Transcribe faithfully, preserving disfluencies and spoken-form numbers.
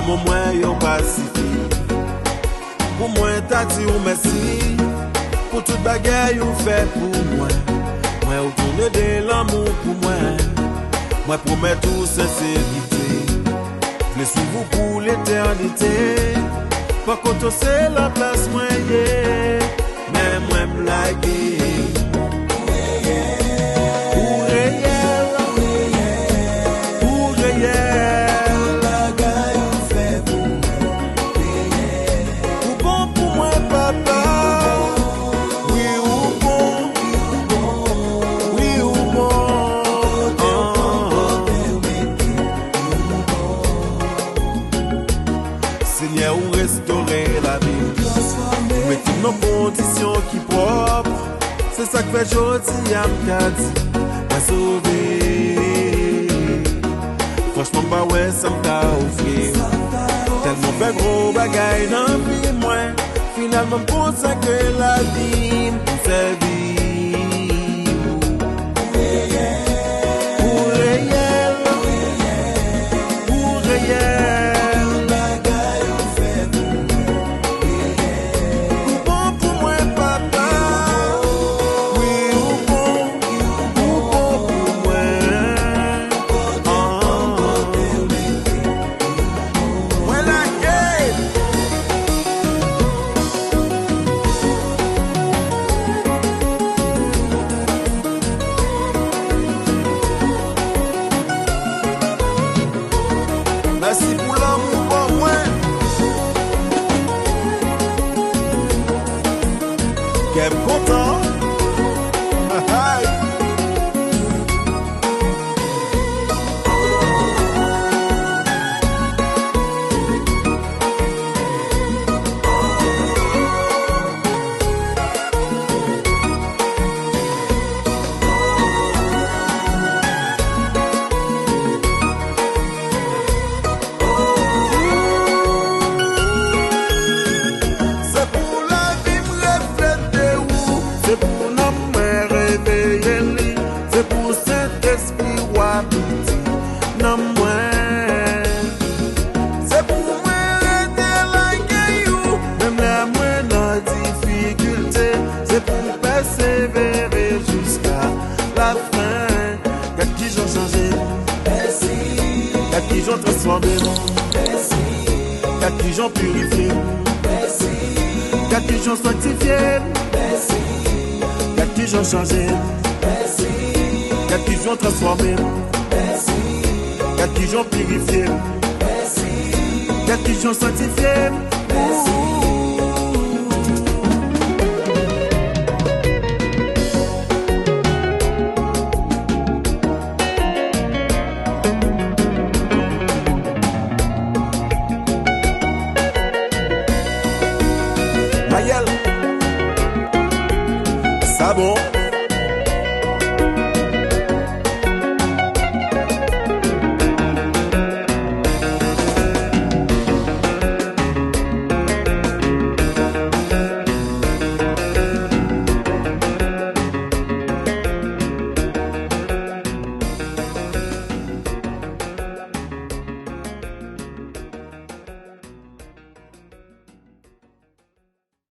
Mo mwen yo pa sifi pou mwen ta di w mèsi pou tout bagay ou fè pou mwen. Mwen ou tounen de lanmou pou mwen. Mwen pwomèt ou senserite. Vle swiv ou pou letènite. Poko to se laplas mwen ye. Men mwen m lage. Ou reyèl. Ou reyèl. Ou bon pou mwen, papa. Wi, ou bon. Wi, ou bon. Senyè, ou restore lavi m. Ou mete m nan kondisyon ki pwòp. Se sa k fè jodi a m ka di, mwen sove. Franchman, m pa wè sa m ka ofri. Tèlman fè gwo bagay nan vi mwen. Finalman, m konsakre lavi m pou sèvi ou. Ou reyèl. Ou reyèl. Ou bon pou mwen, papa. Wi, ou bon. Ou bon pou mwen. Ah. Mwen lage. Mèsi pou lanmou ou ban mwen. Kè m kontan. Ay. Se pou lavi m reflete ou, se pou nanm mwen reveye li, se pou Sentespri w abite nan mwen. Se pou mwen rete lage ou, menm lè mwen nan difikilte, se pou m pèsevere jiska lafen. Gad kijan w chanje m. Mèsi. Gad kijan w transfòme m. Mèsi. Gad kijan w pirifye m. Mèsi. Gad kijan w sanktifye m. Mèsi. Gad kijan w chanje m. Mèsi. Gad kijan w transfòme m. Mèsi. Gad kijan w pirifye m. Mèsi. Gad kijan w sanktifye m. Mèsi. Mayèl. Sa bon.